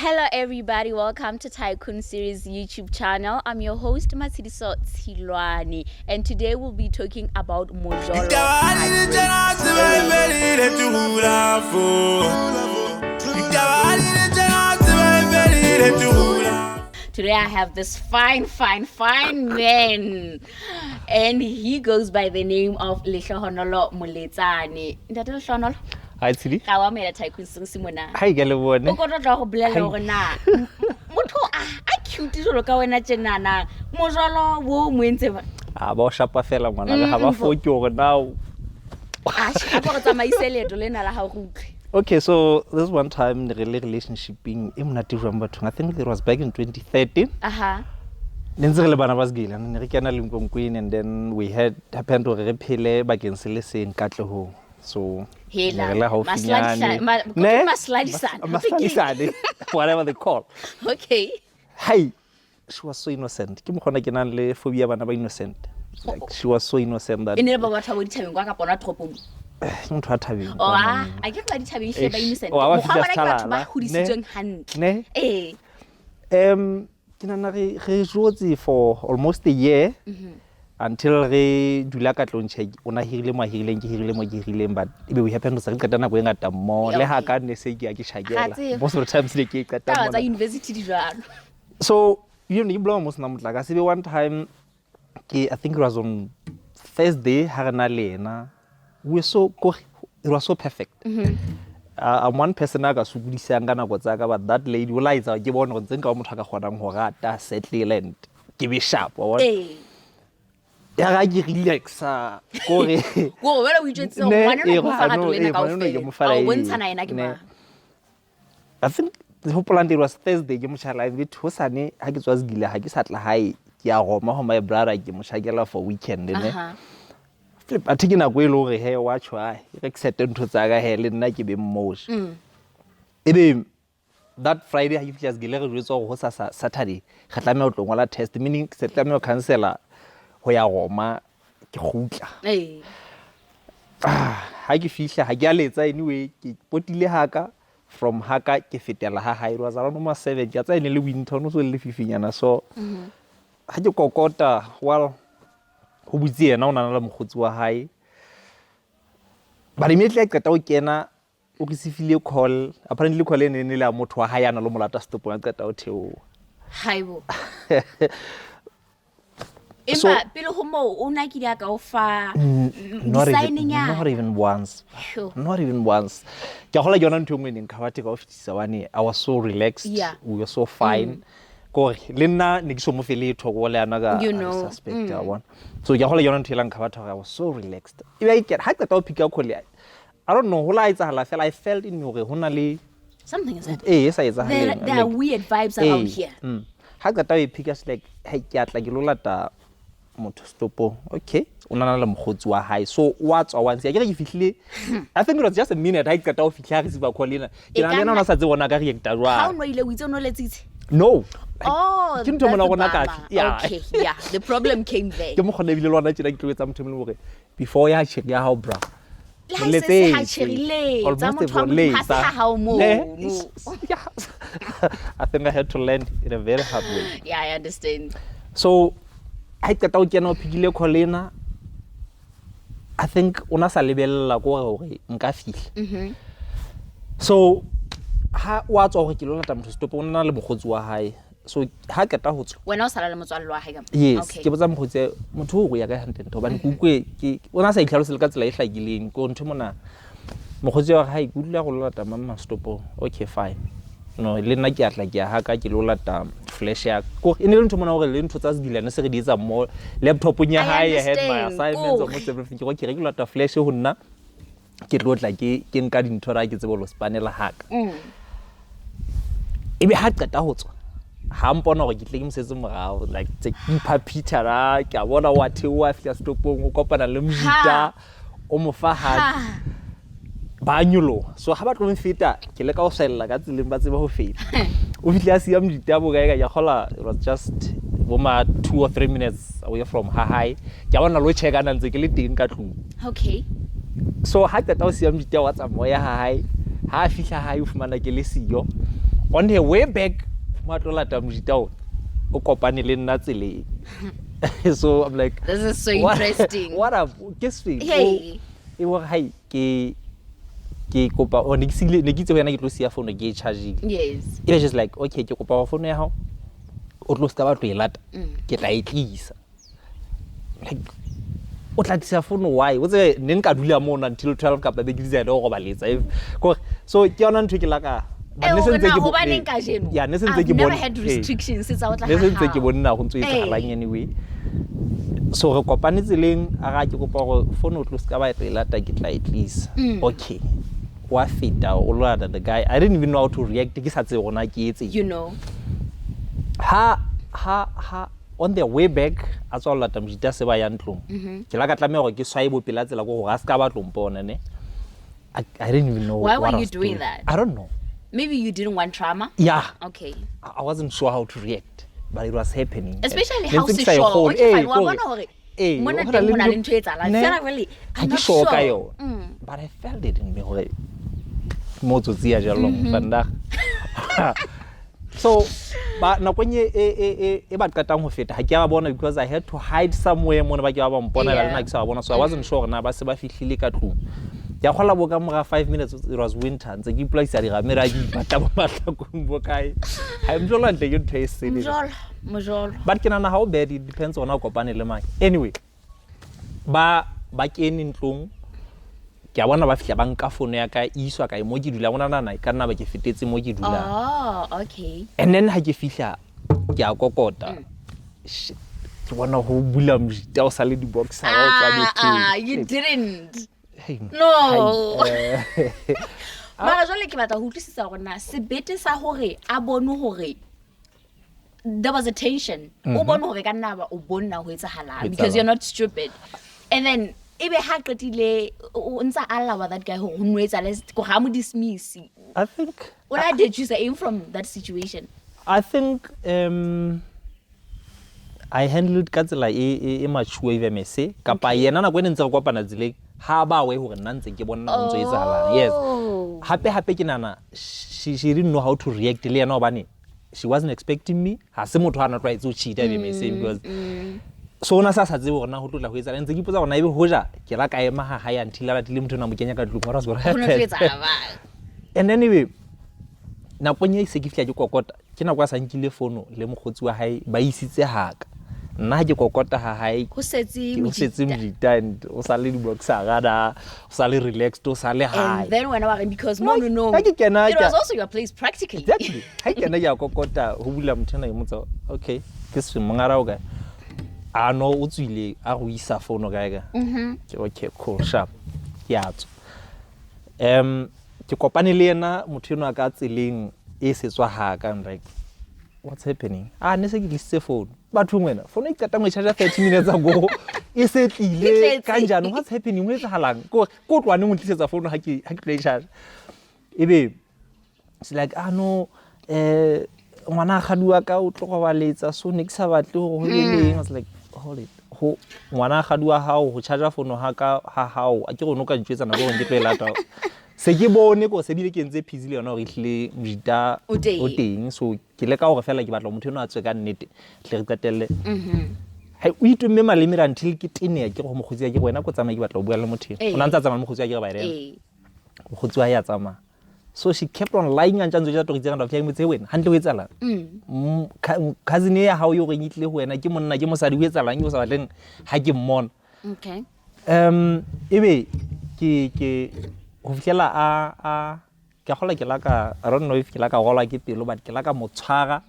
Hello, everybody. Welcome to Tycoon Series YouTube channel. I'm your host, Matshidiso Tsilwani, and today we'll be talking about Mojolo. Ditaba di le tjena tseba e fedile tula fo. Ditaba di le tjena tseba e fedile tula. Today, I have this fine, fine, fine man, and he goes by the name of Lehlohonolo Moletsane. Ntate Lehlohonolo, Hi Tshidi. ra o amohela Tycoon Series mona. Hi ke le bone. O ko tlo tla go bolela Hai. hore na motho a cute jwalo ka wena tjenana mojolo wo mo entse ba A ba o shapa fela ngwana ka ha ba foke hore now. a ko re tsamaise leeto lena la hao re utlwe. Okay, so this one time ne re le relationshiping e monate jwang bathong. I think it was back in 2013. Ne ntse re le bana ba Segila, ne re kena Limkokwing and then we had happened hore re phele bakeng se le seng Katlehong. So Hela, ne re le haufinyane. Ne? Masladisana. Masladisane, whatever they call. Hi, she was so innocent. Ke mokgona ke nang le phobia bana ba innocent. Like she was so innocent that E ne le ba batho ba bo dithabeng kwa kapa hona toropong? Ke motho wa thabeng. Oh, ah, a ke re ba dithabeng hle ba Eish. innocent. Oh, ha ba Mokgwa fihla wa bona ke batho ba sethalala. hodisitsweng Ne. hantle. Ne? Ee. Ke nahana re jotse for almost a year until re dula ka tlong. Check, o na hirile mo a hirileng, ke hirile mo ke hirileng, but ebe we happen to se re qeta nako e ngata mmoho. Le ha ka ne se ke ya ke Ra tjhakela. tseba. Most of the times ne ke e qeta Taba tsa mona. university di jwalo. So ke bua mo sena motlakase. Ebe one time ke, I think it was on Thursday, ha re na le yena, we were so kore it was so perfect. I'm one person a ka sokodisang ka nako tsa ka, but that lady o la etsa ke bone hore ntse nka ba motho a ka kgonang ho rata, settle and ke be sharp, wa bona. Ya ga ke relaxa kore Kore wena o itjwetsitse hore Ne, ngwana enwa ee, ke mo fa ngwana rato o- lena ee, ngwana enwa ke kaofela. mo fa A o ee, bontshana yena ke ne. mang. I think hopolang it was Thursday ke mo tjhakela ebe hosane ha ke tswa Segila ha ke sa tla hae, ke ya Roma ho my brother, ke mo tjhakela for weekend, ne. Flip, athe ke nako e le hore he wa tjho, ai re ke sete ntho tsa ka he le nna ke be mmoshi. Ebe that Friday ha ke fihla Segila, re jwetswa hore hosasa Saturday re tlameha ho tlo ngola test, meaning se tlameha ho cancela ho ya Roma, ke kgutla. Ah, ha ke fihla ha ke a letsa, anyway ke potile haka, from haka ke fetela ha hae. It was around ma 7, ke a tsaya e ne le winter, ho no so le lefifinyana, so ha ke kokota, well, ho butse yena, o na le mokgotsi wa hae, but immediately a qeta ho kena, o receive call. Apparently call e ne ne le ya motho wa hae a na le molata stopong, a qeta ho theoha. Haibo. Empa pele ho moo o na kile a ka o fa Not even, di-sign-nyana? not even once. Sure. Not even once. Ke a gola ke yona ntho e nngwe e neng kgabathe ka ho fetisa bane I was so relaxed. We were so fine. Kore le nna ne ke so mo fe letho ko le yana ka You I know. suspect, wa bona. So ke a gola ke yona ntho e lang kgabathe hore I was so relaxed. Ebe ke ha qeta ho pick up call, I don't know, ho la etsahala fela, I felt in me hore ho na le Something is happening. ee, e sa etsahaleng. There are Like, weird vibes around ee, here. Ha qeta ho e pick, she's like, "Hey, ke atla ke lo lata motho stopong." Okay, o na le mokgotsi wa hae, so wa tswa wa ntshiya. Ke re ke fihlile, I think it was just a minute ha ke qeta ho fihla, ha receive call ena, ke E na ka le yena o nna- na sa tsebe ona ka reacta Ha o jwang. no ile o itse o no letsitse? No. Oh, Ke ntho e mona that's rona ka bummer. yeah. Okay, yeah. The problem came there. Ke mokgona ebile le hona tjena ke tlo etsa motho e mong hore before ya tjheri ya hao, bra. Le ha e se se ha tjheri, letsa Almost motho wa Modimo, ha se ha hao mono. Ne? Yeah. I think I had to learn in a very hard way. Yeah, I understand. So ha ke qeta ho kena, o pickile call ena, I think o na sa lebella ko hore nka fihla. So ha wa tswa hore ke lo lata motho stop, o na le mokgotsi wa hae, so ha qeta ho tswa Wena o sala le motswalle wa hae ka mo? Yes. Okay. Ke botsa mokgotsi, motho o ya kae hantle ntle, hobane ke utlwe ke o na sa itlhalose le ka tsela e hlakileng, ke hore ntho mona mokgotsi wa hae ke utlwa go lo lata mamma stopong. Okay, fine, no le nna ke atla ke ya haka, ke lo lata flash ya ko e ne le ntho mona hore le ntho tsa Segilane se re di etsa mo laptopong ya I hae. I had my understand. assignments, Kore. almost everything. Ke re ke lo lata flash ho nna, ke tlo tla ke nka dintho ra ke tsebe ho lo spanela haka. Ebe ha qeta ho tswa, ha mpona hore ke tle ke mosetse morao, like tse ke iphaphitha la, ke a bona wa theoha, fihla stopong, o kopana le mojita, o mo fa hug, ba nyoloha. So ha ba tlo mfeta, ke leka ho swella ka tseleng, ba tsebe ho feta. O fihle a siya mojita bo kae ka, ke a kgola it was just bo ma 2 or 3 minutes away from ha hae. Ke a bona lo check ana ntse ke le teng ka tlung. So ha qeta ho siya mojita, wa tsamaya ha hae. Ha a fihla hae, o fumana ke le siyo. On her way back, mo a tlo lata mojita o, o kopane le nna tseleng. So I'm like, This is so what- interesting. What up? Ke sefeng? Hey. E hore hai ke ke kopa o ne ke sile ne ke itse ho yena ke tlo siya phone ke e charge-ile. Yes. Ebe she's like, okay, ke kopa hore phone ya hao o tlo ska ba tlo e lata. Ke tla e tlisa. Like, o tla tlisa phone why? O tsebe ne nka dula mona until 12 kapa be ke decide ho robaletsa. Kore so ke yona ntho e ke laka. But Eh, ne se hore ntse na ke bo- hobaneng eh, kajeno? Yeah, ne se ntse I've ke never bone- had eh, restrictions tsa ho tla ne ha se ntse ke hao. bone na ho ntso etsahalang Eh. anyway. So re kopane tseleng a ra ke kopa hore phone o tlo ska ba e tlo e lata ke tla e tlisa. Okay. Wa feta o lo lata the guy. I didn't even know how to react ke sa tsebe hore na ke etseng. You know. Ha on their way back a tswa ho lata mojita se ba ya ntlong. Ke la ka tlameha hore ke swaye bo pela tsela ko hore a ska ba tlo mpona ne. I didn't even know Why what were I you was doing doing. that? I don't know. Maybe you didn't want trauma. Yeah. Okay. I wasn't sure how to react, but it was happening. Especially Ne how ntse ke se sa e sure. kgolwe. Okay, Eh, fine. Wa kore- bona hore eh, mona ho na teng le ho na le ntho- ntho e etsahalang. Ne, Feela jwale, ha I'm ke not sure ka sure. yona. But I felt it in me hore mo tsotsi ya jalong vandag. So ba nakong e e e e- e ba qetang ho feta ha ke a ba bona because I had to hide somewhere mona ba ke ba ba mpona ba Yeah. le nna ke sa ba bona, so I wasn't sure hore na ba se ba fihlile ka tlung. Ke a kgola bo ka mora 5 minutes, it was winter, ntse ke ipolaisa dirame ra ke ipata bo mahlakong bo kae. Ha e mjolo ntle ke ntho e sele. Mojolo, mojolo. But ke nahana how bad it depends on ha o kopane le mang. Anyway, ba ba kene ntlong, ke a bona ba fihla ba nka fono ya ka e iswa kae mo ke dulang. O nahana e ka nna ba ke fetetse mo ke dulang. Oh, okay. And then ha ke fihla ke a kokota. Shit, ke bona ho bula mojita o sa le di-boxer o tswa Ah, betheng. ah, you didn't. Hey, No. hai, eh, Mara jwale ke batla ho utlwisisa hore na sebete sa hore a bone hore there was a tension. O bone hore ka nna ba o bone na ho etsahalang because you're not stupid. And then ebe ha qetile o ntsa a lla wa that guy hore ho no etsahale ko ha mo dismiss. I think O la deduce eng from that situation? I think I handled ka tsela e e, e mature if I may say, kapa yena nako e ne ntse re kopana tseleng ha ba we hore nna ntse ke bona ho ntso etsahalang. Yes. Oh. Hape hape ke nahana she didn't know how to react le yena hobane she wasn't expecting me. Ha se motho a na tlwaetse ho cheat if I may say, because so ona sa sa tsebe hore na ho tlo tla ho etsahala. Ntse ke ipotsa hore na ebe hoja ke la ka ema ha hae until a latile motho ona mo kenya ka tlung, what was gonna Ho no tlo happen? etsahala jwang? And anyway, nakong e se ke fihla ke kokota, ke nako a sa nkile fono le mokgotsi wa hae ba isitse haka. Nna ha ke kokota ha hae, Ho setse ke o setse mojita. mojita and o sa le di-boxer na, o sa le relaxed, o sa le hae. And then wena wa reng because mo No, no no. ha ke kena It ke a- was also your place practically. Exactly. Ha ke kena ke a kokota, ho bula motho ena ke mmotsa, okay, ke se mongara o kae? A no o tswile a go isa fono kae kae. Ke okay, cool, sharp. Ke a tswa. Ke kopane le yena motho enwa ka tseleng e setswa haka, I'm like, what's happening? Ah, ne se ke tlisitse fono. Bathong wena, fono e qetang ho e charge 30 minutes ago, e se tlile E tletse. kanjani? What's happening? Ho etsahalang? Ko ko tloha neng o ntlisetsa fono ha ke tlo e charge? Ebe it's like, ah no, ngwana a kgadi wa ka o tlo robaletsa, so ne ke sa batle hore ho be leng. I was like, hold it. Ho ngwana a kgadi wa hao ho charge fono ha ka ha hao, a ke re o no ka ntjwetsa nako e hore ke tlo e lata. Se ke bone ko se bile ke entse busy le yona hore ehlile mojita O teng. o teng. So ke leka hore fela ke batla motho enwa a tswe ka nnete, tle re qetelle. Hai, o itomme maleme ra until ke teneha ke re ho mokgotsi wa ke re wena ko tsamaye ke batla ho bua le motho enwa. Eh. O na ntse a tsamaya le mokgotsi wa ke re by then. Eh. Mokgotsi wa hae a tsamaya. So she kept on lying a ntse a ntse jwetsa toro tse ngata, ke motse wena hantle ho etsahalang? Cousin e ya hao eo reng e tlile ho wena ke monna ke mosadi, ho etsahalang eo sa batleng ha ke mmona? Okay. Ebe ke ho fihlela a ke a kgolwa ke la ka, I don't know if ke la ka rolwa ke pelo, but ke la ka mo tshwara.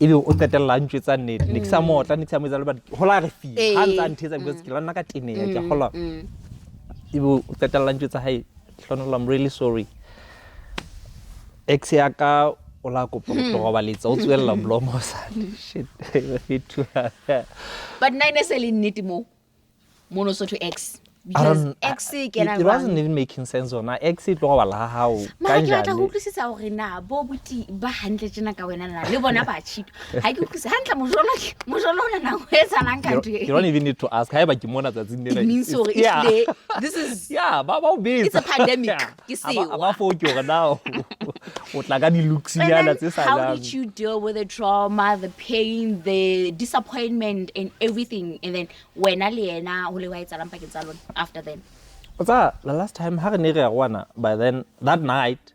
Ebe o qetella a ntjwetsa nnete. Ne ke sa mo otla, ne ke sa mo etsa, but ho la re fi. Ha ntse a nthetsa because ke la nna ka teneha, ke a kgolwa. Ebe o qetella a ntjwetsa, hae, Hlonola, I'm really sorry. Ex ya ka o la kopa ho tlo robaletsa, o tswella molomo o sa le, shit, fetwa. But nna e ne se le nnete mo. Mono so to ex. I Because don't- ex e kena it wasn't jwang? even making sense ona. Ex e tlo robala ha hao. Mara ke batla ho Kanjani? utlwisisa hore na bo buti ba hantle tjena ka wena na le bona ba cheat. Ha ke utlwisise hantle mojolo ke mojolo ona na ho etsahalang ka You ntho e? don't even need to ask. Haeba ke mona tsatsing lena, It means hore yeah. ehlile this is Yeah, ba o betsa. It's a pandemic. Yeah. Ke Ha ba sewa. foke hore na O tla ka di-looks And nyana then tse sa how jang. did you deal with the trauma, the pain, the disappointment and everything? And then wena le yena ho le wa etsahalang pakeng tsa lona after then? O tsaya the last time ha re ne re aroana, by then that night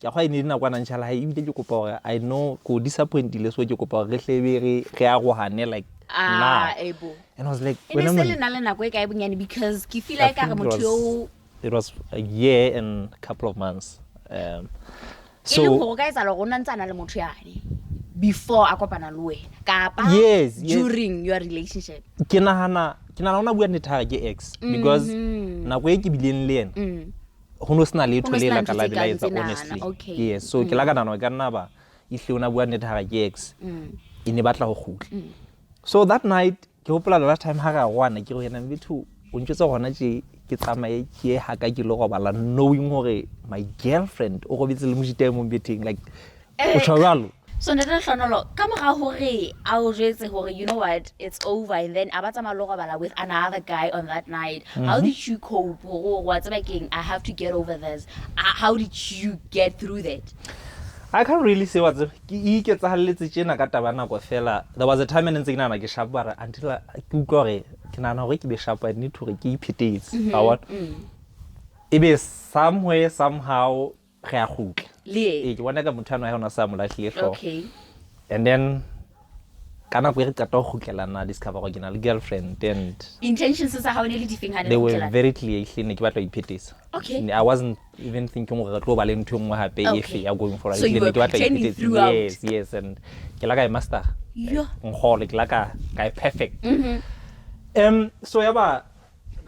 ke a gwa e ne le nako a nang hae, ebile ke kopa hore I know ko disappointile, so ke kopa hore re hlebe re arohane like Ah, now. ebo. And I was like, E ne wena se monna, le na le nako e kae bonyane, because ke feel I like ekare think it motho was- eo it was a year and a couple of months. E leng So hore o ka etsahala hore o na ntse a na le motho yane before a kopana le wena kapa Yes. during your relationship. Ke nahana ona bua nnete ha re ke ex, because nako e ke bileng le yena ho no sena letho Ho no le sena la ka ntho la tse belaetsa, kang tsenana, honestly. okay. Yes, so ke la ka nahana hore e ka nna ba ehlile o na bua nnete ha re ke ex, e ne batla ho kgutla. So that night ke hopola the last time ha re aroana, ke re ho yena, "Mbetho, o ntjwetsa hona tje ke tsamaye ke ye ha ka ke lo robala knowing hore my girlfriend o robetse le mojita e mong betheng, like o tjho jwalo." So ntate Lehlohonolo, ka mora hore a o jwetse hore you know what, it's over, and then a ba tsamaya lo robala with another guy on that night, how did you cope hore wa tseba keng, I have to get over this? How did you get through that? I can't really say what ke iketsahalletse tjena ka taba ya nako fela. There was a time e ne ntse ke nahana ke sharp, bara until ke utlwa hore ke nahana hore ke be sharp, I need hore ke iphetetse. Wa bona? Ebe somewhere somehow re a kgutla. Le Ee, ke bona ka motho ano ha ona sa mo lahlile hlooho. And then ka nako e re qeta ho kgutlela, na discover hore ke na le girlfriend and Intentions tsa hao ne le difeng ha ne they le were kgutlelana? very clear. Ehlile ne ke batla ho iphetisa. Okay. I wasn't even thinking hore re tlo ba le ntho e nngwe hape Okay. efe ya going forward. So you Ehlile ne were ke batla ho pretending iphetisa. throughout. Yes, and ke la ka e master. Yo. Nkgole ke la ka e perfect. So ya ba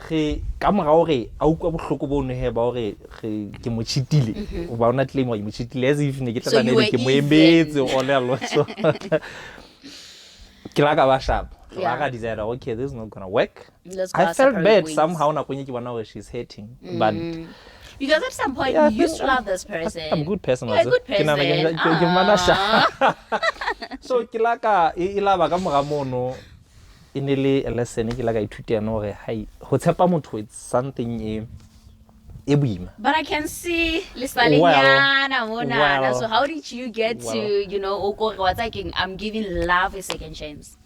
re ka mora hore a utlwa bohloko bo no he ba hore re ke mo cheatile, o ba ona claim hore ke mo cheatile, as if ne ke So tla you ne were ke mo even. emetse all along. So ke la ka ba sharp. Yeah. La ka decide, okay, this is not gonna work. Let's go I our felt separate bad ways. somehow nakong e ke bona hore she's hurting, but Because at some point Yeah, I you used think to love this person. I'm a good person. You're a wa good tseba. Ke nahana person. ke mmana Ah. sharp. So ke la ka e la ba ka mora mono e ne le a lesson e ke la ka ithuta yona hore hai, ho tshepa motho, it's something e boima. But I can see lesalenyana monana. Well, So how did you get to, well. o ko re wa tseba keng, I'm giving love a second chance?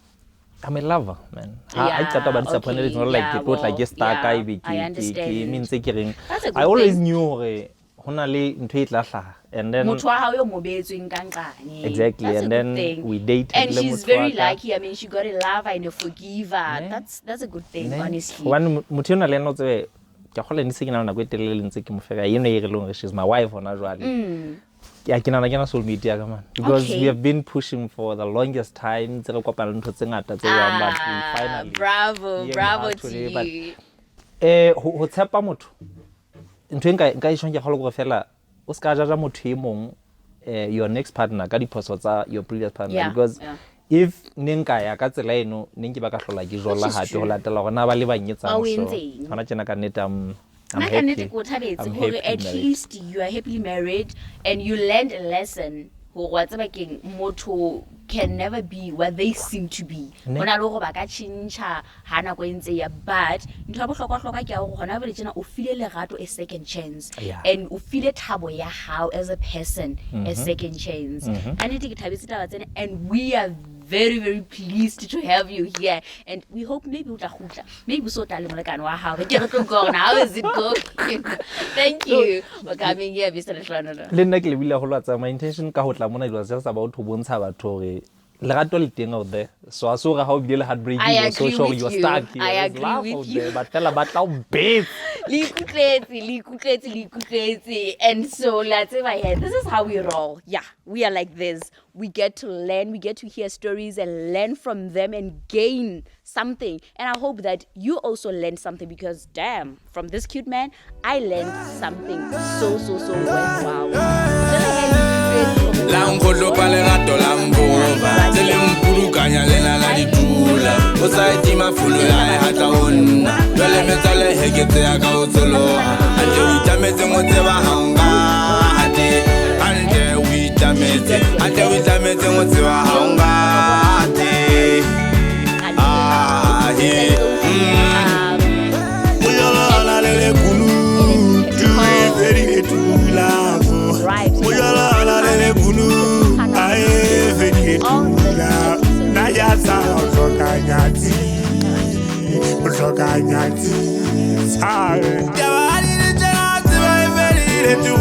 I'm a lover, man. Ha Yeah, I qeta ba disappointed, it's not like okay, ke tlo tla yeah, ke stuck well, e be yeah, I ke understand. eme ntse ke reng. That's a good I always thing. knew hore ho na le ntho e tla hlaha and then Motho wa hao yo mo beetsweng ka nqane. Exactly, That's a and good then thing. we dated And le she's motho very wa ka. lucky. I mean, she got a lover and a forgiver. Ne. That's a good thing, Ne? honestly. Hobane motho enwa le ena o tsebe ke a kgolwa ne se ke na le nako e telele le ntse ke mo feka eno e re leng hore she's my wife hona jwale. Ke nahana ke na soulmate ya ka, man, because Okay. we have been pushing for the longest time, ntse re kopana le ntho tse ngata tse jwang, but we Ah, finally bravo, here we bravo are to today, but you. ho tshepa motho, ntho e nka e tjhong ke kgolwa ke hore fela o ska jaja motho e mong, your next partner, ka diphoso tsa your previous partner, because if ne nka ya ka tsela eno ne nke ba ka hlola ke jola Which is hape ho true. latela hore na ba le Ba bang etsang. o So entseng? hona tjena ka nnete I'm Nna ka nnete happy. ke o thabetse I'm hore happily at married. least you are happily married and you learned a lesson hore wa tseba keng, motho can never be what they seem to be. Ne. Ho na le hore ba ka tjhentjha ha nako e ntse e ya, but ntho ya bohlokwa-hlokwa ke ya hore hona jwale tjena o file lerato a second chance and o file thabo ya hao as a person a second chance. Ka nnete ke thabetse taba tsena, and we are very, very pleased to have you here, and we hope maybe o tla kgutla, maybe o so tla le molekane wa hao, ke re tlo utlwa hore na how is it going. Thank you for coming here, Mr. Lehlohonolo. Le nna ke lebile haholo wa tseba. My intention ka ho tla mona, it was just about ho bontsha batho hore lerato le teng out there, so a se hore ha o bile le heartbreak, I you're so agree sure with you're you. stuck here. I There's agree love with out you. there, but fela ba tla o betsa. Le ikutlwetse, le ikutlwetse, le ikutlwetse. And so la tseba here, this is how we roll. Yeah, we are like this. We get to learn, we get to hear stories and learn from them and gain something. And I hope that you also learned something, because damn, from this cute man, I learned something so, so, so worthwhile. La nkgohlopa lerato la mpova tse le mpudukanya lena la ditula o sa etima fulu ya e hatla ho nna jwale metswalle heketse ya ka ho tsholoha ante o itlametseng o tseba ha o ngate ante o itlametse ante o itlametseng o tseba ha o ngate. Ah, he. Mojala le lekunutu e fedile tulafo. Right. Mojala le Ka nyatsisa. Taba ha di le tjena, tseba e fedile tu.